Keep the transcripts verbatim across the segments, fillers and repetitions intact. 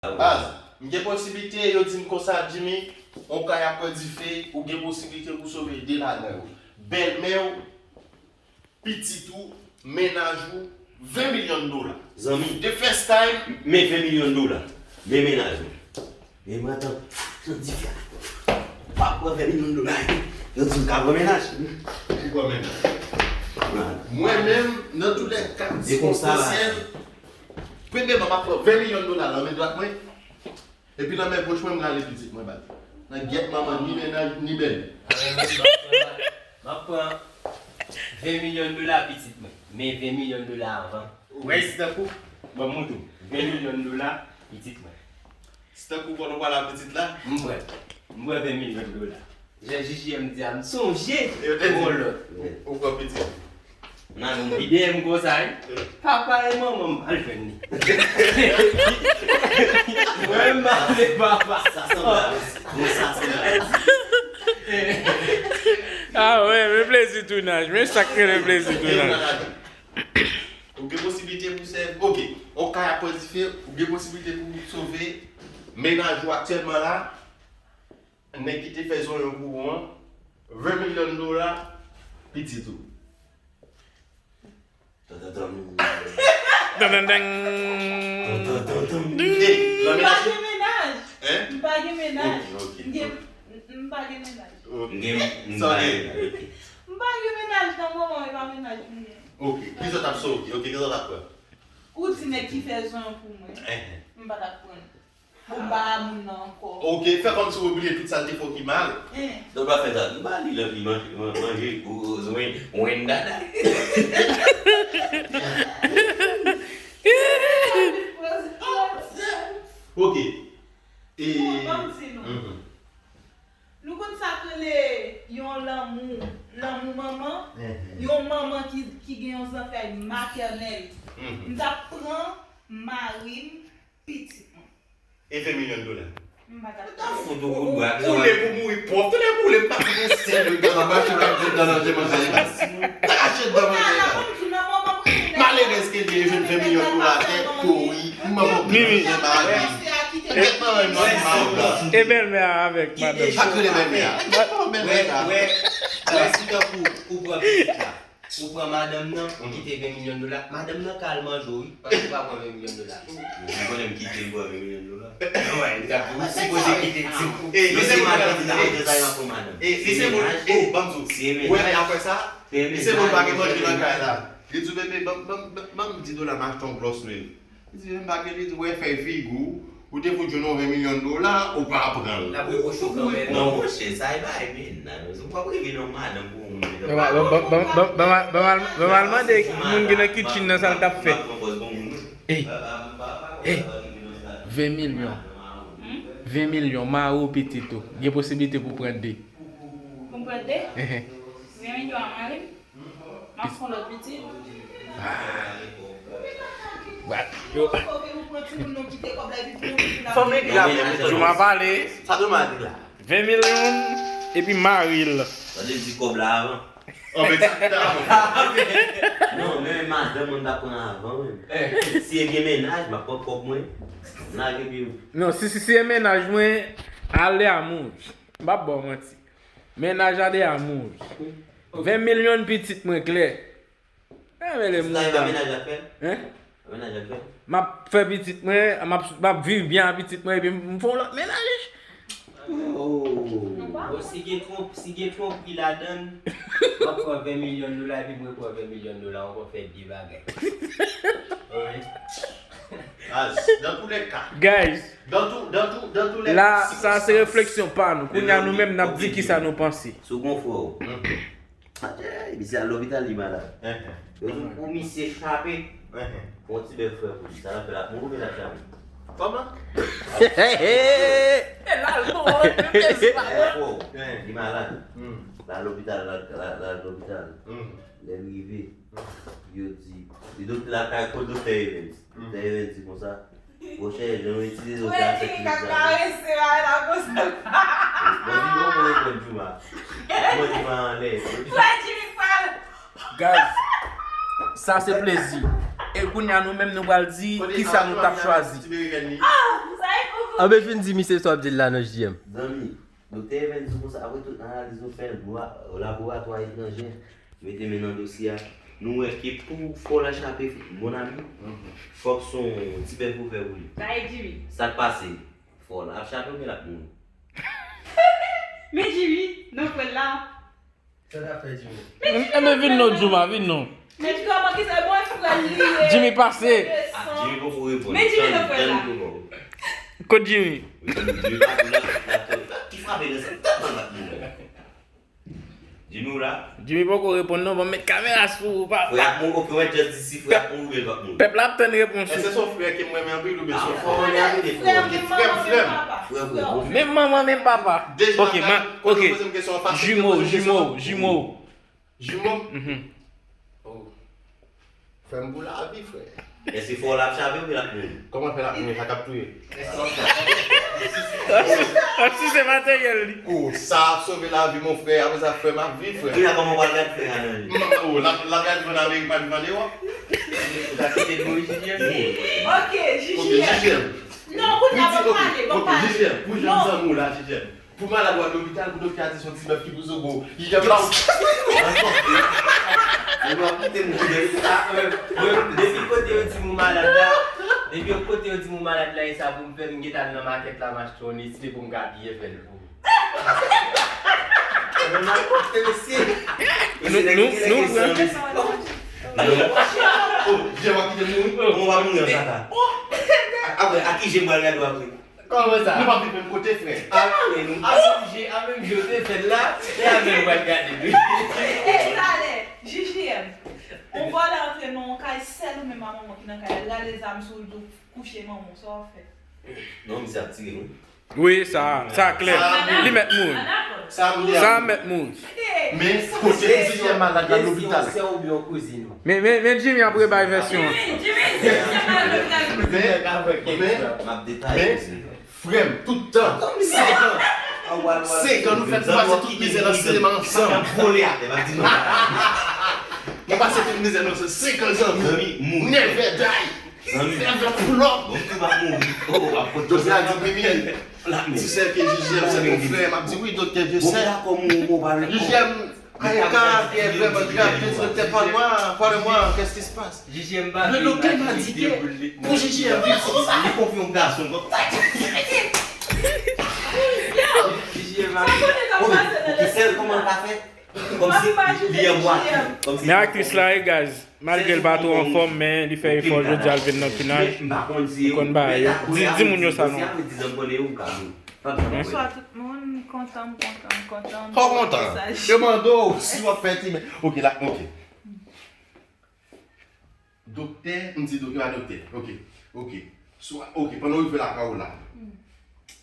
Baz, m gen posiblite, yo di m konsa, Jimmy, yon kay ap pran dife, ou gen posiblite pou sove de ladan yo. Bèlmè w, pitit ou, mennaj ou, ven milyon dola. Zanmi. The first time. Men ven milyon dola. Men mennaj ou. Men mwen atan, nan dife a. Pa pran ven milyon dola. Yo di m ka pran mennaj. Ou pran mennaj. Mwen menm, nan tout lè ka, e konsa la, sikonstansèl, premyèman, m ap pran ven milyon dola nan men dwat mwen. Epi nan men goch mwen, m rale pitit mwen ba l. Nan gyèt manman, ni mennaj, ni bèl. M ap pran ven milyon dola pitit mwen. Men ven milyon dola avan. Ou wè, si tankou, ban m montre w. Ven milyon dola pitit mwen. Si tankou konnen w pral a pitit la? M pran. M pran ven milyon dola. Jan J J M di a, m sonje yon lòt. Ou pran pitit. Nan yon bidè m konsa, wi. Papa e manman m al jwenn li. Mwen m ale papa. Sa sanble avèk. Bon, sa sanble avèk. Ah ouais, men plezi tounaj. Men sa k rele plezi tounaj. Ou gen posiblite pou sèvi. Ok. Yon kay ap pran dife, ou gen posiblite pou sove mennaj ou aktyèlman la. Nèg ki te fè zonyon pou ou an, ven milyon dola, pitit ou. Tan, tan, tan. Dan, dan, dan. Tan, tan, tan, tan. Ey, nan mennaj ou? M pa gen mennaj. Hein? M pa gen mennaj. Ok, ok. M gen, m, m pa gen mennaj. Ok. M gen, m pa gen mennaj, ok. M pa gen mennaj nan moman, e pa mennaj m gen. Ok, kisa w t ap sove? Ok, kisa w t ap pran? Ou di nèg ki fè zonyon pou mwen. Hein. M pa t ap pran. Pou m pa a moun nan ankò. Ok, fè kòmsi w bliye tout sa l te fè w ki mal. Hein. Donk, pa fè sa. M ba li lè li manje, man-, manje, ou, ou, ou, wen dada. Ok. E, bon, ban m di nou. Mhm. Nou konn sa k rele yon lanmou, lanmou manman? Mhm. Yon manman ki, ki gen yon zantray matènèl. Mhm. M t ap pran mari m, pitit mwen. E ven milyon dola. M pa t ap. Ou ta fout ou kout bwa. Ou koule pou mouri pòv. Tande koule, m pa t gon sèl regal anba ki pa t dan nan je manje. Rache dan manje la. Malerèz ke l te jwenn ven milyon dola atè, kouri, manman piti, jan mari. Gèt manman m nan ti mayo la. E bèlmè a avèk madanm. Sa k rele bèlmè a? Gèt manman bèlmè sa. Wè, wè, wè, si tankou ou pran pitit la. Ou pran madanm nan, kite ven milyon dola. Madanm nan ka al manje w, wi, paske ou pa pran ven milyon dola. Ou konnen m kite l pran ven milyon dola. Wè, li t ap di, ou sipoze kite l di. Ey, li se madanm nan, ey, sa y ap pran madanm. Ey, li se moun, ey, ban m di w. Wè, men apre sa, li se moun pa gen manje nan kay la. Li di, bebe, ban m, ban m, ban m, ban m di dola m achte yon glòs lwil. Li di, men bagay, li di, wè, fè figi w, ou te fout jwenn yon ven milyon dola, ou pa pran l. L ap repwoche w kanmenm. Non, monchè, sa e bagay mennaj. Ou p ap rive nan madanm pou yon moun ki te. Ban m al mande moun ki nan kitchen nan sa l t ap fè. Ey, ey, ven milyon. Ven milyon, mari w, pitit ou. Gen posiblite pou pran de. Pou m pran de? Ven milyon a mari m. M ap fè yon lòt pitit. Ah. Yo. Fanmi li la, Jouma pale. Sa Jouma di la? Ven milyon, epi mari l. Sa vle di kòb la avan. An, men ti ta. Non, men madanm mwen ta pran avan, wi. Si e gen mennaj, m ap pran kòb mwen. M lage pye m. Non, si, si, si e mennaj mwen, ale a mouj. M p ap ba w manti. Mennaj a de a mouj. Ven milyon pitit mwen klè. Eh, men le moun la. Mennaj la fè? Hein? Mennaj la fè? M ap fè pitit mwen, m ap, m ap viv byen ak pitit mwen, epi m fè yon lòt mennaj. Oh. Bon, si gen twonp, si gen twonpri ladan l, m ap pran ven milyon dola, epi mwen pran ven milyon dola ankò, fè de bagay. Wi. Dans tous les cas. Guys. Dans tout, dans tout, dans tous les circonstances. La, sa se refleksyon pa nou. Kounye a nou menm n ap di kisa nou panse. Si w gon frè w. Atè, misye al lopital, li malad. Yo di pou misye chape. Fè yon ti bèl frè pou li. Sa l ap fè la, mouri l ap chape. Kòman? E la l bon, men se pa bon. Li malad. L al lopital, l al, l al, l al lopital. Lè l rive, yo di, li doktè la kay kot doktè Evans. Doktè Evans di konsa, monchè, jan w itilize w te a fè klinik sa. Mwen di, bon, mwen reponn Jouma. Mwen di, mwen anlè. Guys, sa se plezi. E kounye a nou menm nou pral di kisa nou t ap chwazi. Anben fin di misye sa w ap di l la non, J M. Zanmi, doktè Evans di konsa, apre tout analiz nou fè, laboratwa etranjè mete men nan dosye a, nou wè ke pou fò l a chape, mon ami, fòk se yon ti bèf ou fè pou li. Sa e Jimmy. Sa k pase? Fò l ap chape oubyen l ap mouri? Men Jimmy, nan frè l la. Sa n ap fè Jimmy? Enben vin non, Jouma, vin non. Men kòman ki se mwen frè l li ye? Jimmy pase. Ah, Jimmy poko reponn. Men Jimmy nan frè l la. Kot Jimmy? Jimmy pa tou la, la, la, ki frape nan sa? Tèt mal bat moun. Jimmy ou la? Jimmy poko reponn non, ban m met kamera sou ou, papa. Frè ak moun, ok, wè, just di si frè ak moun oubyen l p ap moun. Pèp la ap tann repons ou. Èske se yon frè ke m renmen anpil oubyen se yon frè? Frè, frè, frè, frè. Menm manman, menm papa. Ok, ma, ok. Jimo, jimo, jimo. Jimo? Mhm. Oh. Frè m pou lavi, frè. Èske fò l ap chape oubyen l ap mouri? Kòman fè l ap mouri, sa k ap touye? Ap sise materyèl li. Oh, sa ap sove lavi, mon frè. Apre sa, frè m ap viv, frè. Kounya kòman w pral gade frè a nan li? Oh, l ap, l ap gade frè nan Amerik, pa viv an Ewòp. Ou ta kite l mouri, J J M? Ok, J J M. Ok, J J M. Non, kounya, ban m pale, ban m pale. Ok, J J M, pou jèn zanmi w la, J J M. Pou malad w al lopital, pou doktè a di se yon ti bèf ki pou sou gwo. Li gen blan. Ou ap kite m goude. Depi kote yo di m ou malad la, depi kote yo di m ou malad la, e sa pou m fè, m gentan al nan makèt la, m achte yon Nestle pou m ka byen fè l pou ou. Mwen mal konte, mesye. Nou, nou, nou, oh, Jan w ap kite m mouri? Kòman w ap mouri an sa ka? Apre, a ki je m pral gade w apre? Kòman sa? Nou pa viv menm kote, frè. A, a menm je, a menm je w te fè l la, e a menm w pral gade l wi. E talè, J J M, on vòlè antre nan on kay, sèl ou menm a manman ki nan kay la, l rale zam sou ou, l di w kouche manman w, sa w ap fè? Non, misye ap tire wi. Wi, sa, sa klè. Li mèt mouri. Sa mèt mouri. Men, kote pou J J M malad la lopital? Se yon sè oubyen yon kouzin ou? Men, men, men Jimmy ap rebay vèsyon an. Jimmy, Jimmy, Jimmy, Jimmy, Jimmy. Men, men, men, frè m, tout tan, senk an, senk an nou fèk pase tout mizè nan sinema ansanm. Nou pase tout mizè nan senk an, zanmi. Never die. Never flop. Doktè a di, Mimi, tu sais que J J M c'est ton frère. M ap di, wi, doktè, je sais. J J M, Ay, ka, e vrèman grav, je dis, doktè, parle-moi, parle-moi, qu'est-ce qui se passe? Le docteur m'a dit que pour J J M, li konfye yon gason, donk. J J M a. Ki sèl, kòman l ka fè? Kòmsi li anbwate. Kòmsi. Men aktris la, e guys, malgre l pa twò anfòm, men li fè efò jodi a, l vin nan tounaj. Ou konn bagay yo. Di, di moun yo sa non. Bonswa tout moun, m kontan, m kontan, m kontan. Kò kontan. Yo mande w si w ap fè ti men. Ok, la, ok. Doktè, m di doktè, pa doktè. Ok, ok. Swa, ok, pandan w rive lakay ou la.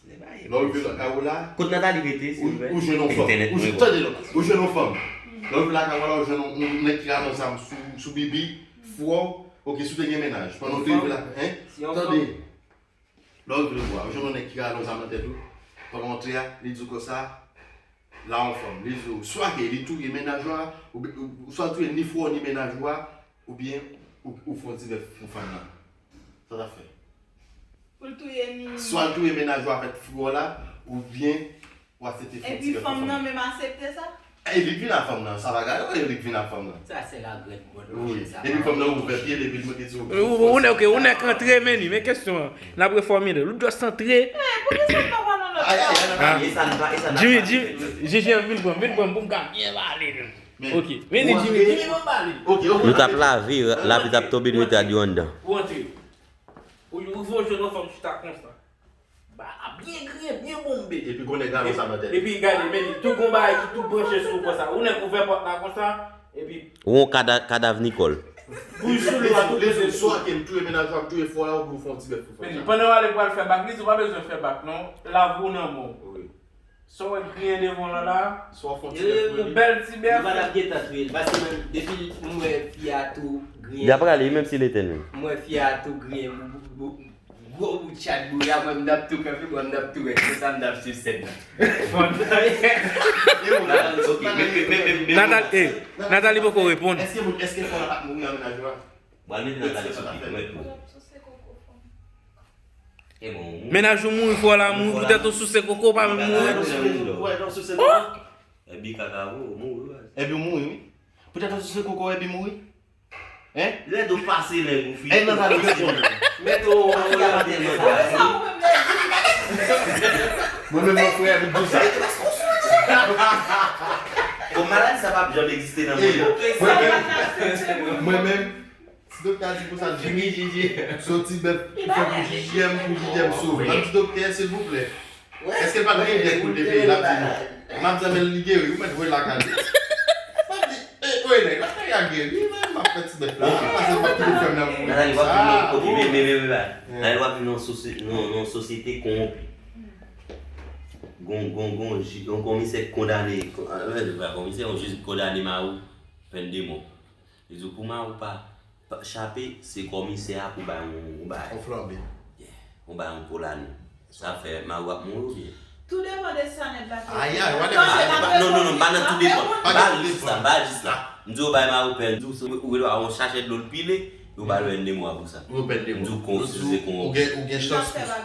Lè w rive lakay ou la, kote Nathalie rete, silvouplè? Ou jwenn yon fanm. Ou jwenn, tande non, ou jwenn yon fanm. Lè w rive lakay ou la, ou jwenn yon, yon nèg ki rale yon zam sou, sou Bibi, fwè w, ok, si w te gen mennaj. Pandan w te rive lakay, hein? Tande. Lè w rive lakay ou la, ou jwenn yon nèg ki rale yon zam nan tèt ou. Pandan w antre a, li di w konsa, la yon fanm. Li di w, swa ke li touye mennaj ou a, ou, ou, swa l touye ni fwè w ni mennaj ou a, oubyen ou, ou fè yon ti bèf pou fanm nan. Sa w t ap fè? Pou l touye ni. Swa l touye mennaj ou avèk fwè w la, oubyen w aksepte fè yon ti bèf pou fanm nan. Epi fanm nan menm aksepte sa? E li k vin ak fanm nan, sa pa gade, e li k vin ak fanm nan. Sa se lagrèt mwen. Wi. Epi fanm nan ouvè pye l, epi l mande si w. Ou, ou, ou nèk, ou nèk antre, men li, men kesyon an. N ap refòmile l. Ou dwès antre. Eh, poukisa n pa pran nan lòt sa? Jimmy, Jimmy, Jimmy, vin pran, vin pran pou m ka byen pale. Ok. Men li, Jimmy, Jimmy, ban m pale. Ok, ok. Nou t ap lave, lapli t ap tonbe, nou mete radyo anndan. Ou antre. Ou, ou fè w jwenn yon fanm chita konsa. Ba, ap byen griyen, byen bonbe. Epi gon nèg rale zam nan tèt. Epi gade, men li tou gon bagay ki tou branche sou ou konsa. Ou nèk ouvè pòt la konsa, epi. Ou yon kada-, kadav Nicole. Bouch sou li a tou kote. Swa ke m touye mennaj ou, m touye fwè w la, ou fè yon ti bèf pou fanm nan. Men li, pandan w ale pral fè bak, li di w pa bezwen fè bak non. Lave w nan men w. Wi. Sa w wè griyen devan w la la? Swa w fè yon ti bèf pou li. Yon bèl ti bèf. Li pa t ap gentan touye l, paske menm depi m wè fi a tou griyen. Li ap rale wi, menm si l etènèl. M wè fi a tou griyen, bou, bou, bou, gwo bout chat boure, apre m t ap tou kanpe, bò m t ap tou rèd, se sa m t ap swiv sèn nan. Nathalie, eh, Nathalie poko reponn. Èske moun, èske fò la pa t mouri an mennaj ou a? Pral mete Nathalie sou pik mwen tou. E bon, ou mouri. Mennaj ou mouri, fò la mouri, poutèt ou souse koko, pa menm mouri. Ou wè, ou souse koko. Ebi kaka, ou mouri, wi. Ebi ou mouri, wi. Poutèt ou souse koko, ebi mouri. Hein? Lè do pase lè gou fini. E nan sa nou konn. Mèt ou, ou la mande nan sa. Mwen menm, mwen frè, m di sa. Bon, maladi sa p ap janm egziste nan mond. Mwen menm, mwen menm, si doktè a di konsa, Jimmy, Jiji, se yon ti bèf ki fè pou Jiji M, pou Jiji M sove. M ap di doktè, silvouplè. Èske l pa t gen dèk pou l te peye? L ap di non. M ap di, men li geri, ou mèt voye l lakay li. M ap di, e, voye nèg la, nèg la geri, men m ap fè ti bèf la, paske m ap kite frè m nan mouri konsa. Nan w ap viv nan, ok, men, men, men, men, men. Nan w ap viv nan sosyete, nan, nan sosyete kowonpi. Gon, gon, gon, ji-, gon kòmisè k kondane, kon-, a, a, pa kòmisè, yon jij k kondane Mawou pèn de mò. Li di w pou Mawou pa, pa chape, se kòmisè a pou bay yon, yon bay. Yon flanbe. Yeah. Yon bay yon pola nou. Sa fè Mawou ap mouri oubyen? Tou depann de sa nèg la te fè. Ay, ay, whatever. Chanje la. Non, non, non, m pa nan tou depann. M pa jis la, m pa jis la. M di w bay Mawou pèn, m di w se ou rele yon sachè dlo l pile, yo ba l pèn de mwa pou sa. Yo pèn de mwa. M di w konsize kon. Ou gen, ou gen chans pou sa.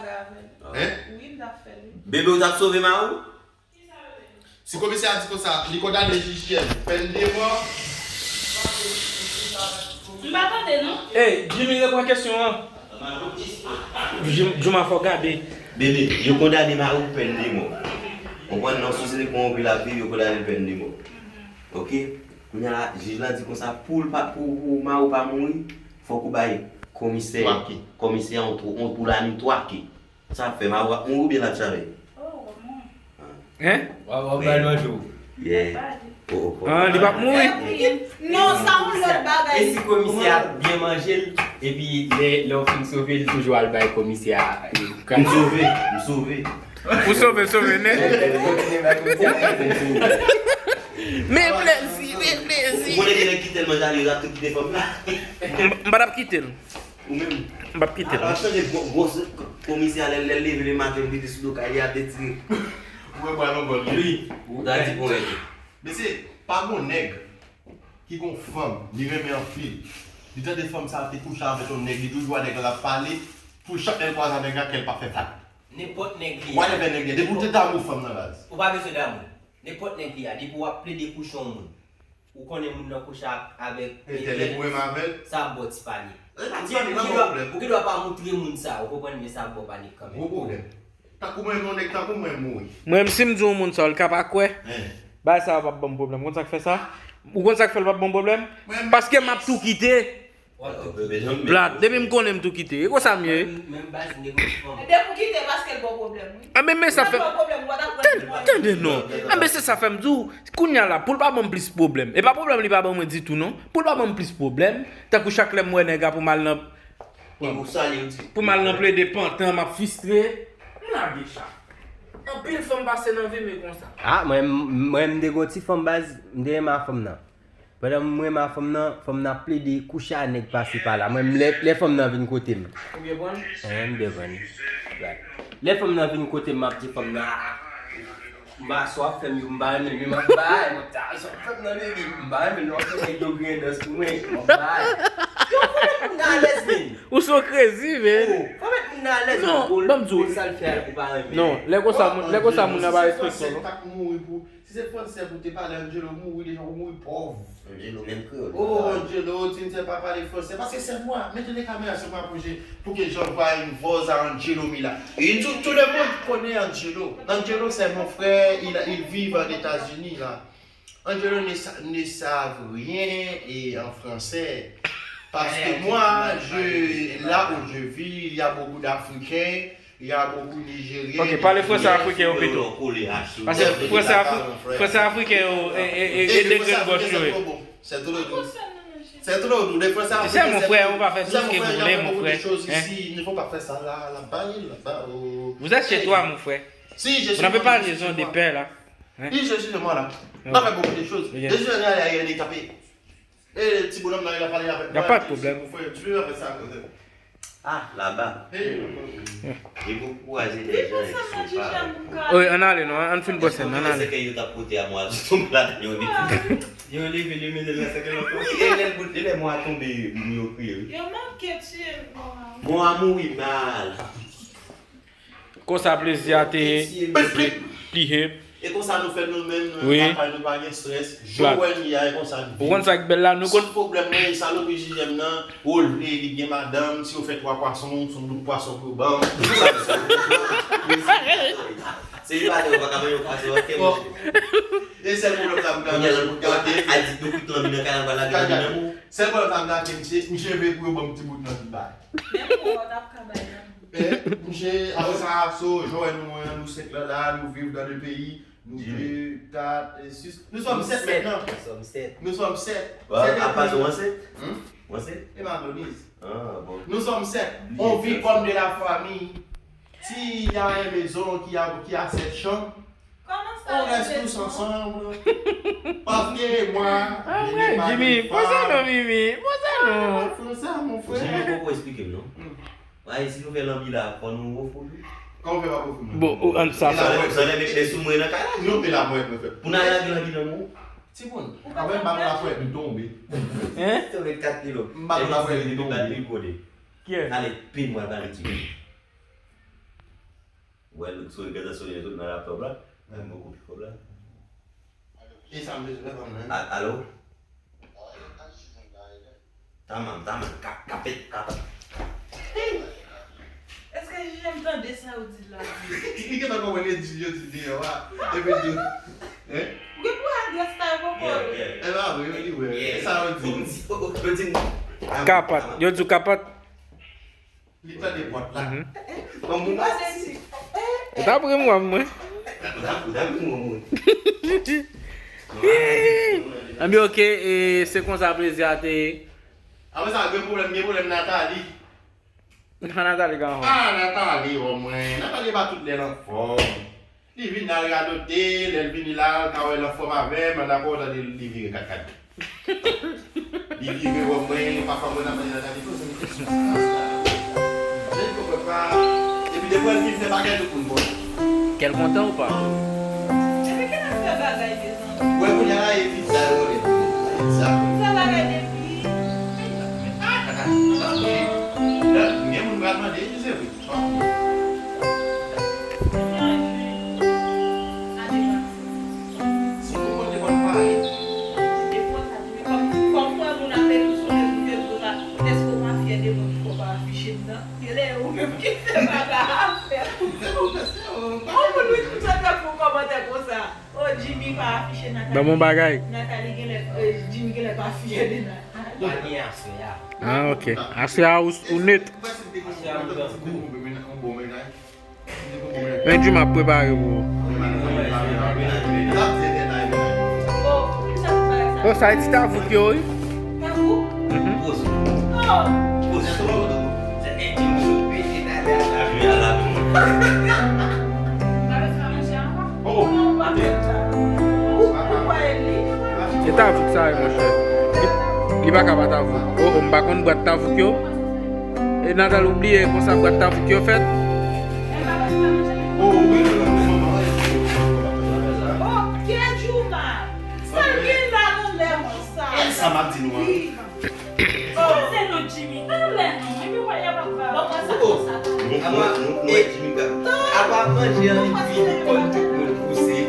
Hein? Wi, m t ap fè l, wi. Bebe, ou t ap sove Mawou? Si komisè a di konsa, li kondane J J M, pèn de mò. M pa tande, non. Ey, Jimmy, reprann kesyon an. Ju-, Jouma, fò w gade. Bebe, yo kondane Mawou pèn de mò. Konprann, nan sosyete kowonpi l ap viv, yo kondane l pèn de mò. Ok? Kounye a la, jij la di konsa, pou l pa, pou, pou Mawou pa mouri, fòk ou bay komisè, komisè yon twa, yon pola nou twa ke. Sa ap fè Mawou ap mouri oubyen l ap chave? Oh, w ap mouri. Hein? W ap, w ap bay manje w. Yeah. Oh, oh, oh. Ah, li p ap mouri? Non, sa yon lòt bagay. E si komisè a byen manje l, epi lè, lè w fin sove l, toujou al bay komisè a, e, m sove, m sove. Ou sove, sove nèt. Men plezi, men plezi. Ou konnen gen nèg ki tèlman jale, yo ap tou kite fanm la. M, m pa t ap kite l. Ou menm? M p ap kite l. Al chanje gwo, gwo komisè a lè, lè l leve lematen, li te sou do kay li ap detire. Ou wè bwa nan gòl li. Wi, ou ta di pou mwen. Mesye, pa gon nèg ki gon fanm, li renmen anpil. Li tande fanm sa te kouche avèk yon nèg, li toujou wè nèg la ap pale, pou chak lè l kwaze avèk nèg la, kè l pa fè fat. Nenpòt nèg li ye. Whatever nèg li ye, depi w te damou fanm nan baz. Ou pa bezwen damou. Nenpòt nèg li ye, depi w ap plede kouche yon moun. Ou konnen moun nan kouche ak, avèk entèl, li pou menm avè l. Sa ap ba w ti panye. E pa ti panye, pa gen pwoblèm. Ou gen dwa pa moutre moun sa, ou konprann, men sa ap ba w panye kanmenm. Gwo pwoblèm. Tankou mwen, yon nèg tankou mwen mouri. Mwen menm, si m di yon moun sa, li ka pa kwè. Bagay sa yo p ap ban m pwoblèm. Ou konn sa k fè sa? Ou konn sa k fè l p ap ban m pwoblèm? Paske m ap tou kite. Blat, depi m konnen m tou kite. E konsa m ye. Menm baz, m te gon ti fanm. Depi w kite, paske l ba w pwoblèm, wi. Anben, men sa fè. Tande, tande non. Anben, se sa fè m di w, kounye a la, pou l pa ban m plis pwoblèm. E pa pwoblèm li pa ban mwen ditou, non. Pou l pa ban m plis pwoblèm, tankou chak lè m wè nèg la pou m al nan, pou m al nan plede pantan, m ap fistre, m lage chat. Anpil fanm pase nan vi m e konsa. Ah, mwen, mwen, m te gon ti fanm baz, m te renmen a fanm nan. Pandan m renmen a fanm nan, fanm nan ap plede kouche a nèg pase pa la. Mwen, m lè, lè fanm nan vin kote m. Ou byen pran? Wi, m byen pran. Lè fanm nan vin kote m, m ap di fanm nan, ah, m pa sa w ap fè m yo, m pa renmen l, men m ap bay, m ap di, ah, sa w ap fè m nan, baby, m pa renmen l, lè w ap fè nèg yo griyen dans pou mwen, m ap bay. Yo, fò mèt moun nan alèz, men. Ou so crazy, men. Oh, fò mèt moun nan alèz. Non, ban m di w. Sa l fè a, ou pa renmen. Non, lè konsa, moun, lè konsa, moun nan pa respekte w, non. Si se fransè pou te pale, Angelo mouri deja, ou mouri pòv. Angelo menm kreyòl. Oh, Angelo, tu ne sais pas parler français. Parce que c'est moi. Mettez les caméras sur moi pour que, pour que j'envoie une voix à Angelo Mila. Et tout, tout le monde connaît Angelo. Angelo, c'est mon frère. Il, il vit aux États-Unis, là. Angelo ne sa-, ne savent rien et en français. Parce que moi, je, là où je vis, il y a beaucoup d'Africains. Il y a beaucoup Nigériens. Ok, pale fransè afriken yo pito. Paske fransè afri-, fransè afriken yo, e, e, e, e de grenn gòch yo ye. C'est trop doux. C'est trop doux. Les Français africains, c'est trop doux. Mon frère, on va faire tout ce que vous voulez, mon frère. Hein? Il ne faut pas faire ça là, là-bas, là-bas, au... Vous êtes chez toi, mon frère. Si, je suis chez moi. Vous n'avez pas raison de peur, là. Hein? Oui, je suis chez moi, là. On a fait beaucoup de choses. Je suis allé à Haïti taper. E ti bonòm nan, li ap pale avèk mwen. Y a pas de problème. Mon frère, tu veux avec ça, brother? Ah, laba. Hey. E pou kouraje lè jan èk sopa. Wi, ann ale non, ann fin bwè sèn, ann ale. Sèkèy yo t ap pote a mwa tonbe ladan yo depi. Yo leve, li mennen nan sèkèy la. Wi, e lè l bout, e lè mwa tonbe, moun yo kriye, wi. Yo manke tiye mwa. Mwa mouri mal. Konsa plezi a te pli, pli hep. E konsa nou fè nou menm, nou menm lakay nou pa gen strès. Jou wè n ye a, e konsa n viv. Ou konn sa k bèl la, nou konn. Sèl pwoblèm mwen, e salopri J J M nan, ou vle, li gen madanm, si yo fè twa pwason, se yon bout pwason pou yo ban m. Selibatè, ou pa ka ban yo pwason, ok, monchè. E sèl pwoblèm sa m gen, gade. A di nou kwit lanbi nan kay la, pral lage lanbi nan mou. Sèl pwoblèm sa m gen, misye, misye vle pou yo ban m ti bout nan ti bay. Men pou ou, w t ap ka bay lanbi. Men, misye, apre sa, so, jan w wè nou, nou senk lan la, nou viv dans le pays. Nou de, kat, e sis. Nous sommes sept maintenant. Nous sommes sept. Nous sommes sept. Sept. Apa, ou ansent? Hmm? Ou ansent? E Madonise. Ah, bon. Nous sommes sept. On vit comme de la famille. S'il y a une maison qui a, qui a sept chambres, on reste tous ensemble. Parce que moi, je n'ai pas de femme. Jimmy, poze non, Mimi. Poze non. Poze, mon frère. Jimmy poko eksplike m, non? Hmm. Ay, si nou fè lanbi la, fò nou ofri w tou. Kòman w fè pa ofri mwen? Bon, ou, an sa, sa. Sa lè, sa lè met men sou mwen nan kay la. Non, men la mwen, mwen fè. Pou n al lage lanbi nan mou. Timoun, apre m bat lapwèt, m tonbe. Hein? Tonbe kat kilo. M bat lapwèt, m tonbe. Kiyès? Ale, pin mwen pale ti. Wè, sou gaz la, sou sot nan laptop la. Mwen kopi kòb la. E sa m bezwen fè kòm nan. A-, alo? Tamam, tamam, ka-, kapet, kapet. Èske J J M tande sa yo di la? Li gentan konprann yo di, yo di deyò a. Epi tou, hein? Ou gen pou adrès la yo poko. Yeah, yeah. E pa vre, yo di wè. Yeah. Sa yo di. Yo di, yo di. Kapat. Yo di kapat. Li tande pòt la. Mhm. Bon, bon, bon. Ou t ap ri m wè mwen. Ou t ap, ou t ap ri m wè mwen. Anben, ok, e se konsa plezi a te ye. Apre sa, gen pwoblèm, gen pwoblèm Nathalie. Nan Nathalie ka fè. Ah, Nathalie, wè mwen. Nathalie pa tout lè l anfòm. Li vin al radote, lè l vini la, l ka wè l anfòm avè m, annapre w tande li vire kat kat. Li vire wè mwen, pafwa mwen ap mande nan gade tou, se m kesyon sa. Je ne comprends pas. Epi depi w vin fè bagay nou konn bon. Kè l kontan ou pa? Epi ki nan fè bagay de zanmi? Wè kounye a la, epi sa yo rele. Sa. Fè bagay depi. Ah, kaka. Gen moun pral mande, se vre. Ban m yon bagay. Nathalie genlè, euh, Jimmy genlè pa fyè de Nathalie. Pa gen aswè a. Ah, ok. Aswè a ou, ou nèt. Aswè a m grangou. Men Jimmy ap prepare pou ou. Oh, sa e ti tavouk yo, wi. Mhm. E tavouk sa, wi, monchè. Li, li pa ka pa tavouk. Oh, oh, m pa konn bwat tavouk yo. E Natal ou bliye konsa bwat tavouk yo fèt? Oh, wi, wi, wi, wi. Ok, Juma. Sa gen la nan lè konsa? E sa m ap di nou an. Sa se non Jimmy. Talè non, epi w wè y ap ap ba. Bon, mwen sa konsa. Nou, nou, nou, nou wè Jimmy ka. Apa manje an li vin konn tout moun pouse.